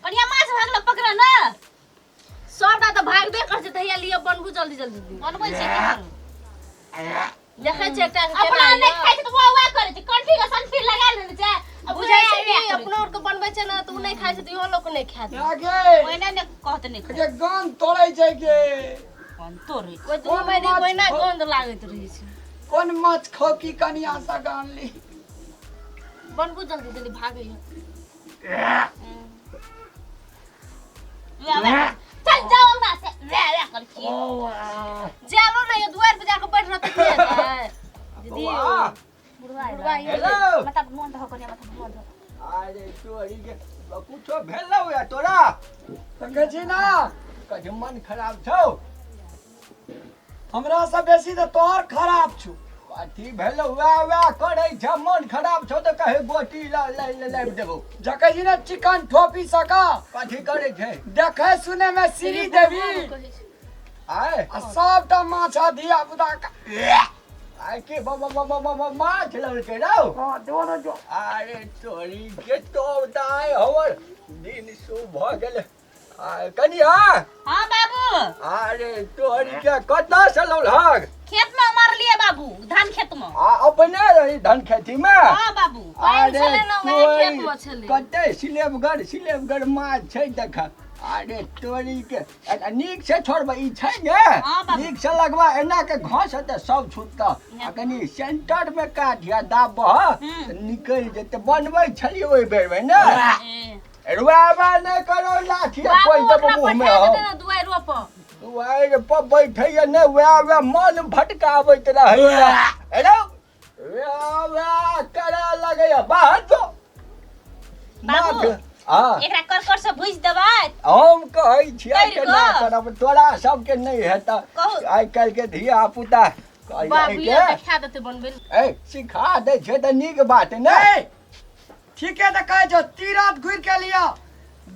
कनिया माछ भागल पकड़ ना। सबटा तऽ भागबे कर छै, तहिया लिअ बनबू जल्दी जल्दी। बनबै छै की करू? देखै छै एकटा के अपना केना नहि यऽ। खाइ छै तऽ वाह वाह करै छै, कंठी के संठी लगा लेने छै आ बुझै छै बुझै कि अपनो आर के बनबै छै ने तऽ ओ नहि खाइ छै तऽ इहो लोक नहि खायत। गे ओहिना ने कहत नहि खाइ। गे, गन तोड़ै छै गे। कोन तोड़ै? ओहि दुनू कोन बहिनी माछ ओहिना गन्ध लागैत रहै छै। कोन माछ खौकी कनिया सँ गानली? बनबू जल्दी जल्दी, भागैया। वाह वाह, चल जाओ अंगना से, वाह वाह कर छी। जालो नहि यऽ, दुआरि पर जाके बैठ रहतै की हेतै? दीदी। बौआ। बुढ़वा। बुढ़वा यऽ। हेलो। माथा पर मोन धो कनिया, माथा पर मोन धो। अरे तोरी के कुछो भेलौ या तोरा? देखै छी ना। कथी मन खराब छौ? हमरा से बेसी तऽ तोहर खराब छौ। कथी भेलौ? वएह वएह करै छ, मन खराब छौ तऽ कहे गोटी लाबि देबौ। जकै छी ने चिकन ठोपी सका। कथी करै छै? देखै सुने में श्री देवी। आय। आ सबटा माछ आ धिया पुता। आय के ब ब ब ब ब माछ ललकै रौ? हँ, जो ने जो। अरे तोरी के तो दाय हमर दिन शुभ भऽ गेल। आ कनिया। हाँ बाबू। अरे तोरी के कतऽ से लौलहक? खेत में मारलिए बाबू, धान खेत में। आ अपने रही धान खेती में? हाँ बाबू। पानि अरे छलै ने, वएह खेत में तोरी छलै। कते सिलेबगर सिलेबगर माछ छै देख। अरे तोरी के नीक से छोड़बै ई छै ने। हाँ बाबू। नीक से लगबा एना के घस हेतै सब छूटतऽ। आ कनि सेंटर में काट या दाबह तऽ निकलि जेतै। बनबै छलियै ओहि बेर में ने। ए, रुआबा नहि करो, लाठी बाबू कोइ देबो ओकरा मुँह में। पठा हम देतै ने दुआरि पर। दुआरि पर बैठैया नहि, वएह वएह मन भटकाबैत रहैया। हेलो, वएह वएह करऽ लगैया। बाहर जो। बाबू। माथ हँ। एकरा कर से भुजि देबै। हम कहै छियै तैर केना कऽ। करब, तोरा सबके नहि हेतऽ। कहू। आइ काल्हि के धिया पुता बाबू के देखा देतै बनबै। ए सिखा दै छै तऽ नीक बात ने। ए, ठीके तऽ कहै छौ, तीरथ घुरि के लिअ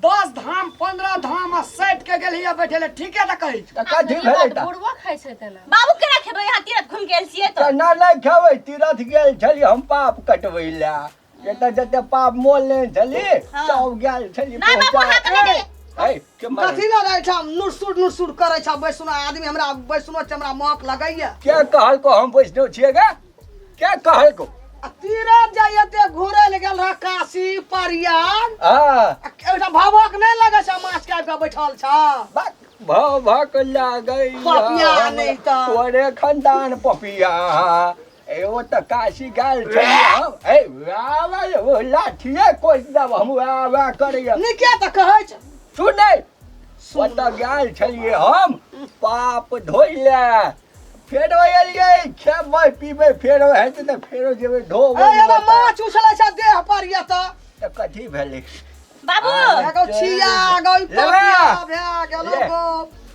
10 धाम 15 धाम आ 60 के गेलियै बैठे ले, ठीके तऽ कहै छौ। तऽ कथी भेलै तऽ? बुढ़बो खाइ छै तेना। बाबू केना खेबै, यहाँ तीरथ घुमि गेल छियै तऽ? केना नहि खेबै? तीरथ गेल छलियै हम पाप कटबै लए, जते जते पाप मोल लेने छली हाँ। सब गेल छली। नहि बाबू, अहाँके नहि दैये। ए, के मारै? कथी लए रहै छ नुरसुर नुरसुर करै छ वैष्णो आदमी? हमरा वैष्णो छै, हमरा महक लगैया। के कहलको हम वैष्णव छियै गे? के कहलको? आ तीरथ जाइए ते घुरै लए गेल रह काशी प्रयाग। हाँ। आ एकटा भभक नहि लगै छ माछ के आबि कऽ बैठल छ? बक भभक लागै। पपिया नहि तऽ। तोरे खानदान पपिया। ए ओ तऽ काशी गेल छलियै हम। ए वाह वाह, ओ लाठिए कोसि देब हम। वाह वाह करैया। नीके तऽ कहै छ। सुनै, ओतऽ गेल छलियै हम पाप धोइ लए, फेरो एलियै, खेबै पीबै, फेरो हेतै तऽ फेरो जेबै धोबै। ए एना माछ उछलै छ देह पर ये तऽ। तऽ कथी भेलै? बाबू। एगो छिया गो ई लेबै। पपिया भए गेलो ले। गो।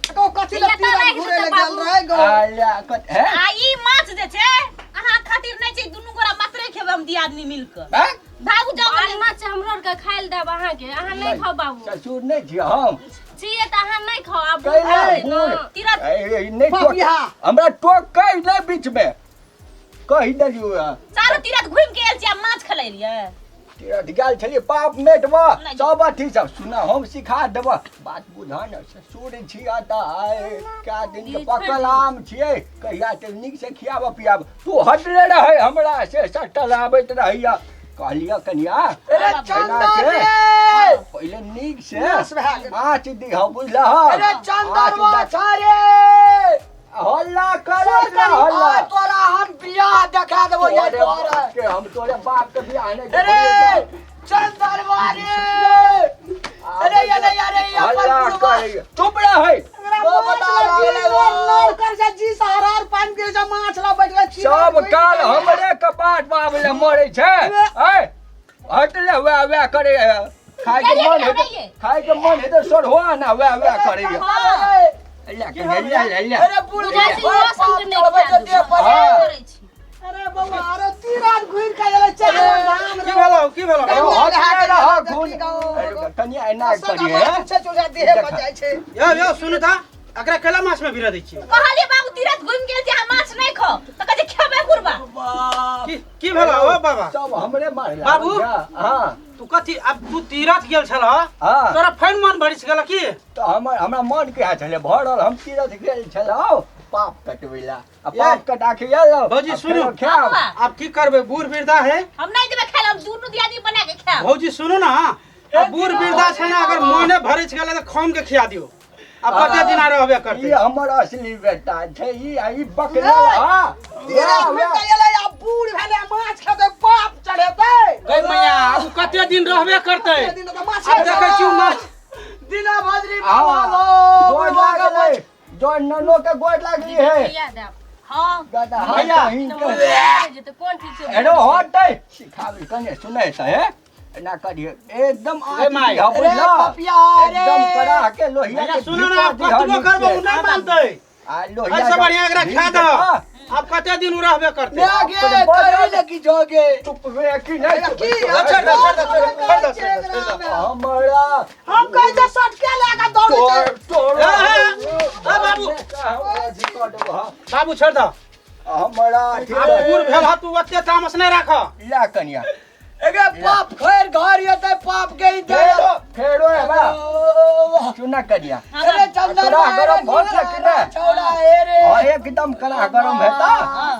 एगो कथी लए ये तऽ तीरथ राखि घुरै लए देतै गेल बाबू। रहै गो? आ ले, हे? आ ई माछ जे छै अहाँ खातिर नहि छै, दुनू गोरा मात्रे खेबै हम दियादनी मिल कऽ। हैं? भागू जाउ। आर माछ हमरो आरके खाइ लए देब अहाँके, अहाँ नहि खाउ बाबू। ससुर नहि छियै हम? छियै तऽ अहाँ नहि खाउ आब। कैला बूढ़ बूढ़ तीरथ। ए, ए, नहि टोक। पपिया। हमरा टोक कहि नहि बीच में, कहि देलियौ। चारू तीरथ घुमि के आयल छी आ माछ खेलेलियै? तीरथ गेल छलियै पाप मेटबऽ। नहि। सब अथी सब सुना, हम सिखा देबऽ। बात बुझऽ ने, ससुर छियै तऽ आइ कए दिन के ई पकल आम छियै, कहिया तऽ नीक से खियाबऽ पियाबऽ। तू हटले रहै हमरा से, सटल आबैत रहैया। कहलियै कनिया अरे एना चंदन छै, रे। पहिले नीक से नाश भए गेल। माछ दिह, बुझलह? अरे चंदन माछ रे। हल्ला करत ना हल्ला। आइ तोरा हम बियाह देखा देबो ये। तोरे तोरा बाप के हम तोरे बाप के बियाह नहि अरे देखबो। चंदन रे, अरे ये नहीं, अरे ये अपन हल्ला बुढ़वा। करैया, चुप रहै। एकरा ओ माछ बता लए जी लागलै ओ। लड़ कर छै जी सहारा पानि पियै छै, माछ लए बैठल छी। सब काल हमरे कपाट बाबले मरे छै। ऐ हटले, वएह वएह करे। खाय के मन हेतै, खाय के मन हेतै सोढ़वा ना, वएह वएह करे। ले ले ले ले। अरे बुढ़ बुझाइ छै इहो सबके नहि चढ़बै खाय छै देह पर। हाँ। करै छी। अरे बौआ, अरे तीरथ घुरि के एलै चारि धाम की भेलौ? की भेलौ? अरे हटले रह देखी घुन। गाँव। अरे कनिया एना करिए। छै चोरा देह पर जाइ छै। यौ यौ, सुनू तऽ। एकरा केला माछ में भिरा दै छियै? कहलिए बाबू तीरथ घुमि गेल छै, अहाँ माछ नहि खाउ तऽ कहै छै खेबै बुढ़बा। की की भेल ओ बाबा? सब हमरे मारे। बाबू। हाँ। तू कथी अब तू तीरथ गेल छल, हाँ। तोरा फेर मन भरिस गेल की? तऽ हमर हमरा मन के छलै भरल, हम तीरथ गेल छलहुँ पाप कटबै ला, आ पाप कटा के आयल। भौजी, सुनू। खायब। बाबा, आब की करबै, बूढ़ वृद्धा है। हम नहि देबै खाय लए, हम दुनू दियादनी बना के खायब। भौजी सुनू ना, आ बूढ़ वृद्धा छै ने, अगर मोने भरिस गेलै तऽ खम के खिया दियौ। आब कते दिन आ रहबे ई करतै? हमर असली बेटा छै ई, आ ई बकलेल। हाँ। तीरथ में एलै आ बूढ़ भेलै, माछ खेतै, पाप चढ़ेतै। गै मैया, आब उ कते दिन रहबे करतै? कते दिन तऽ माछ आब देखै छी माछ दिना भद्री। हाँ। बाबा गोड़ लागलै, जो ननो के गोड़ लागली है। खिया देब। हाँ। गदहा भैया। कहीं के। जेतै कोन ठीक छै? एनो हटै सिखाबी कने सुनै छै हे, एना करिए एकदम। रे माय। आँच अरे बुझला पपिया अरे। एकदम कड़ा के लोहिया भैया के सुनू ना, घिचा आब दिहऽ कतबो करबो उ नीचे। नहि मानतै। आ लोहिया एहिसँ बढ़िआँ एकरा घी खा के- दह। हाँ, आब कते दिन उ रहबे करतै? मैं गे कही ले की जोगे। चुप रे की नहीं चुप? की? छोड़ दे, छोड़ दे, छोड़ दे, छोड़ दे, छोड़ दे। हमरा हम कहै छै सटके लए कऽ दौड़ै छै। तोर तोर ए, ए, ए, बाबू। बाबू छोड़ दह। हमरा आब बूढ़ भेल ह तू, ओते तामस नहि राख। ला कनिया। एगे पाप खैर घर येते पाप के ही दे। फेरो फेरो हेबा चुना कनिया। अरे चंदन। कड़ा गरम भऽ छै कि नहि? छौड़ा ए रे। हाँ, एकदम कड़ा गरम हेता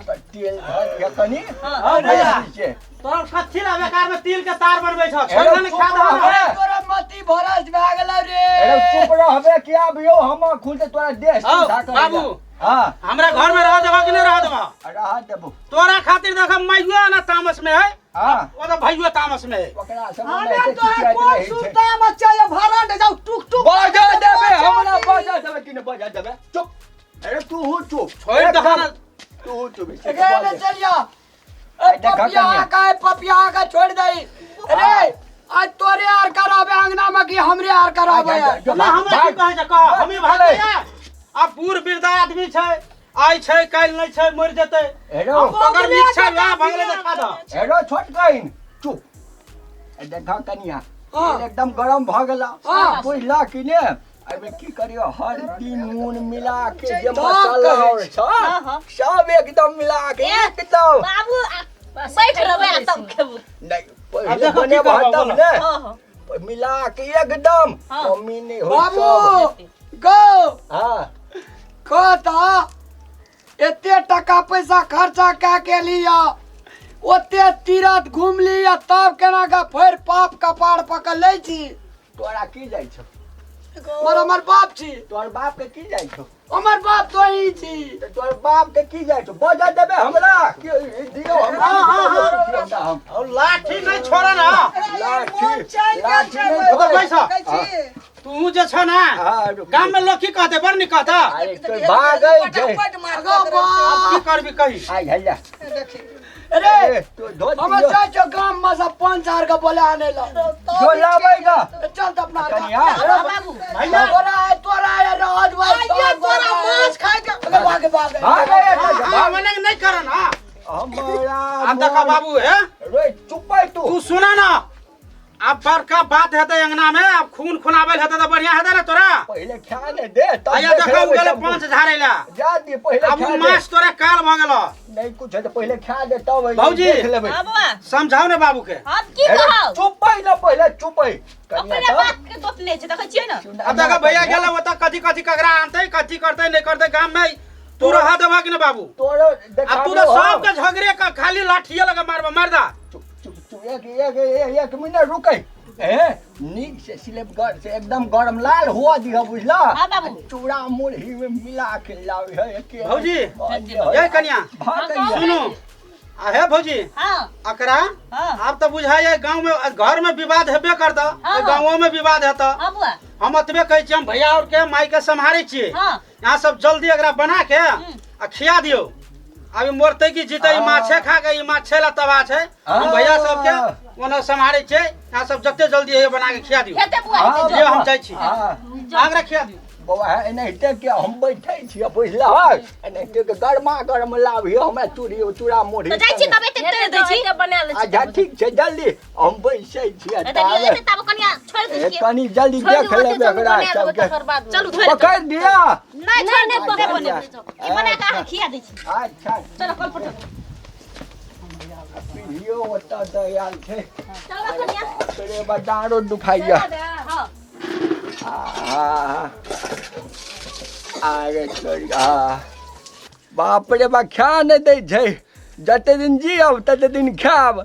तऽ तेल धऽ दिअ कनि। हाँ भैया। नीचे। तोरा कथी ला बेकार में तिल के तार बनबै छह? छोड़ एगो दे ने, चुप खा दह। रहबे। तोरा मति भरस भए गेलौ रे। अरे चुप रहबे कि आबियो हम खुद तोरा देह हौ, सीधा करै बाबू। ला। हाँ। हमरा घर में रह देबा कि नहि रह देबा? रह देबो। तोरा खातिर देख माइयो ना तामस में है, हाँ। ओ तो भैयो तामस में है। ओकरा सब हमे एनाहिते तोहर चिचियाइत कोन रहै छै। सुनता मत चाहिए भरंड जाउ टुक टुक। बजा देबे हमरा, बजा देबे कि नहि बजा देबे? चुप, अरे तू हूँ चुप। छोड़ि दह ना। तू हूँ चुप। एगे ले चलिया ए। देखा पपिया कनिया। का पपिया का छोड़ दई अरे। आज तोरे आर कराबे अंगना में कि हमरे आर कराबे? ना, हमरा की कहै छै कह, हमी भाग आ बूढ़ वृद्धा आदमी छै, आइ छै काल्हि नहि छै, मरि जेतै। हेलो। अगर नीक छै वएह भगले तऽ खा दह। हेलो छोट कहिन चुप। ए देखा कनिया, हाँ। तेल एकदम गरम भऽ गेला। हाँ। बुझला कि ने? एहिमे की करियो, हल्दी नून मिला के जे तब मसाला कहै और छी। छ हाँ, हाँ। सब एकदम मिला के एकदम। बाबू आ, बैठ रहबै आ तब खेबू। नहीं आब पहिले देखो की बनेबह करबह, तब बोलो। ने। हाँ हाँ। मिला के एकदम हाँ। कमी नहीं हो सब। बाबू गो। हाँ। कहता एते टका पैसा खर्चा कए के लिया, ओते तीरथ घूम लिया, तब केना के फेर पाप कपार पकड़ लै छी? तोरा की जाइ छौ? मर हमर बाप छी। तोहर बाप के की जाइ छौ? हमर बाप तो ही छी। तऽ तोहर बाप के की जाइ छौ? बजा देबे हमरा कि दियौ हमरा? हाँ, हम और लाठी नहि छोड़ ना। लाठी चलि गेल लाठी छै। नहि ओकर छोड़ै। पैसा तू जे छ ना, हाँ, रुक। गाम में लोग की कहते? बड़ नीक कहता। अरे तो भागै छै। फटाफट मार। अगो बाप। की करबी कही? आइ हैया। देखी। अरे ए, तू धो हमर दियौ। चाचो गाम में से 5,000 के बोले आने ला। जो लाबेगा। चल त अपना। कनिया। हाँ, बाबू। भैया। तोरा है तोरा है राज भाई। आइए तोरा माछ खाय के। भागे भागे। भागै एतऽ से, हाँ, भाग। मने नहीं कर ना। हमरा आब देखा बाबू हे। रे चुप तू। तू सुना ना, आब बड़का बात हेतै अंगना में, आब खून खुनाबै हेतै तऽ बढ़िया हेतै ने तोरा? पहिले खा ने दे तब आया देख देखा लेबै गेलै सब पाँच कुछ। झाड़ै ला। जा दे पहिले आब उ खा दे। माछ तोरा काल भऽ गेलो। नहीं कुछ है तऽ पहिले खा दे तब अइहे, भौजी। देख लेबै। हाँ बौआ। समझाउ ने बाबू के। हम की अरे कहब? चुप है ना, पहिले चुप है कनिया। अपने तब बात के गोतने छै, देखै छियै ने। आब देखा भैया गेलै ओतऽ, कथी कथी ककरा आनतै, कथी करतै नहि करतै गाम में। तू रह देबा कि ने बाबू? तोरो आब तू तऽ सबके झगड़े के खाली लाठिए लगा मारबा मारदा। चुप चुप चुप, एक एक एक, एक मिनट रुकै ए, नीक से स्लेब गर से एकदम गरम लाल हुआ दिह बुझला। हाँ, बाबू। चूड़ा मुरही में मिला के लावे है एके। भौजी, ए ए कनिया। भाग कनिया। सुनू आ हे भौजी। हाँ। अकरा हाँ। आब तऽ बुझाइए गाँव में घर में विवाद हेबे करता। हाँ, हाँ। गाँवो में विवाद हेता। हाँ बुआ। हम एतबे कहै छियै, हम भैया और के माई के सम्हारै छियै। हाँ। यहाँ सब जल्दी एकरा बना के आ खिया दियौ। अभी मरतै कि जीतै, ई माछे खा के ई माछे ला तबाह छै। हम भैया सबके ओना सम्हारै छियै, यहाँ सब जते जल्दी होइए बना के खिया दियौ। हेतै बुआ, हाँ, हेतै। ये हम जाइ छी। हाँ। एकरा खिया दियौ। बौआ एनाहिते के हम बैठै छियै बुझलहक, एनाहिते के गरमा गरम लाबियो हमरा चूड़ी चूड़ा मुढ़ी। तऽ जाइ छी तब एते तोड़ि दै छी। एते बना लै छी। अच्छा ठीक छै, जल्दी हम बैसै छियै। एते दियौ, एते ताबे कनिया छोड़ि दै ए, छियै। कनी जल्दी छोड़ि देख दियौ, लेबै ओते एकरा बना देबै सबके। तकर बाद। चलू धोइ लेबै। पकड़ि दिअ। नहि, छोड़ि नहि, दियौ, पकड़ि बनेबै। ई बना कऽ अहाँ खिया दै छी। अच्छा। चलो कल पर चलू। पीढ़ियो ओतऽ सँ आयल छै। चलो कनिया। बापरे बा, डाँड़ो दुखाइया। हँ। आहा। आगे छोड़ि, आ बाप रे बा, खा नहि दै छै। जते दिन जियब तते दिन खायब,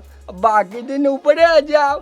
बाकी दिन ऊपरे जायब।